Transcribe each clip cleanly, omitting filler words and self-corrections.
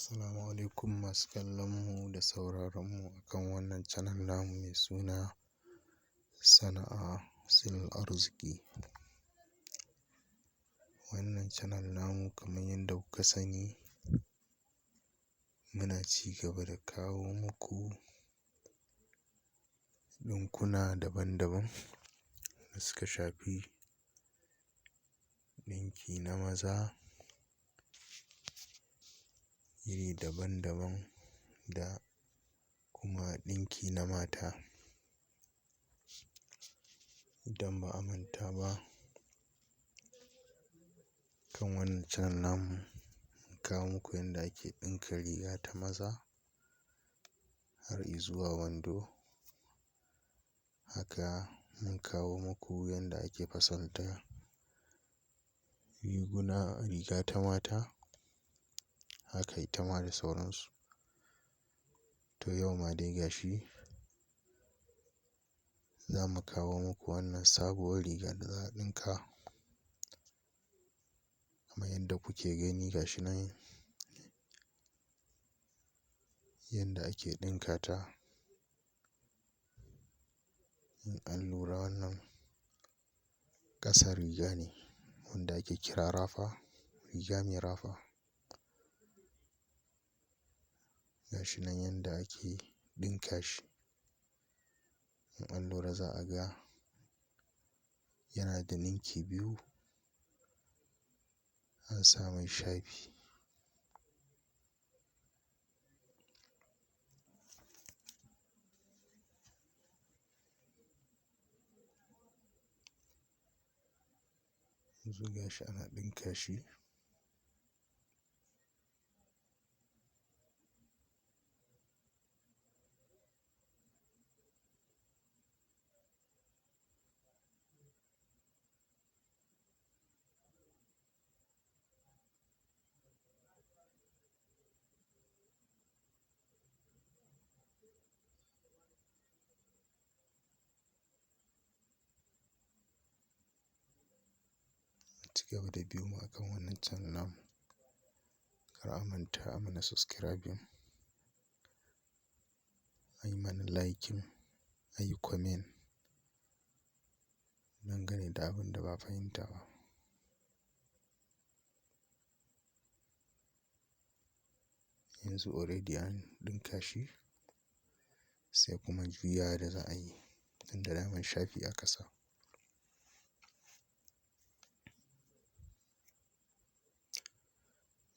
Assalamu alaikum masu kallon mu da sauraron mu akan wannan channel namu mai suna sana'a sillar arziki. Wannan channel namu kamar yadda kuka sani muna cigaba da kawo muku ɗinkuna daban daban da suka shafi ɗinki na maza iri daban daban da kuma ɗinki na mata. Idan ba a manta ba kan wannan channel namu mun kawo muku yanda ake ɗinka riga ta maza har izuwa wando, haka mun kawo muku yanda ake fasalta riguna, riga ta mata haka ita ma da sauransu. To yau ma dai ga shi za mu kawo muku wannan sabuwar riga da za a ɗinka kamar yadda kuke gani ga shi nan yanda ake ɗinka ta. In an lura wannan ƙasan riga ne wanda ake kira rafa, riga mai rafa. Ga shi nan yanda ake ɗinka shi, in an lura za a ga yana da ninki biyu, an sa mai shafi. Yanzu ga shi ana ɗinka shi. A cigaba da biyo mu akan wannan channel namu, kar a manta a mana subscribing, a yi mana liking, a yi comment dangane da abin da ba a fahimta ba. Yanzu already an ɗinka shi sai kuma juyawa da za a yi tunda daman shafi aka sa.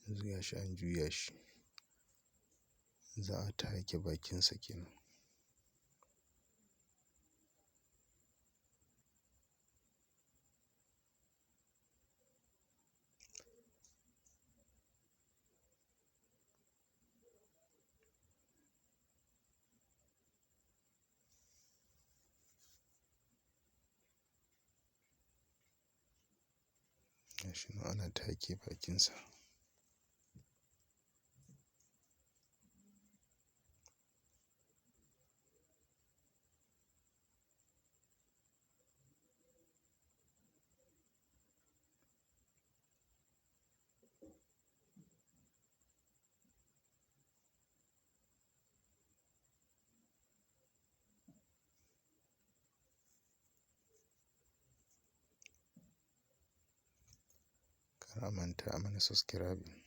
Yanzu ga shi an juya shi, za a take bakinsa kenan. Ga shi nan ana take bakinsa. Kar a manta a mana subscribing.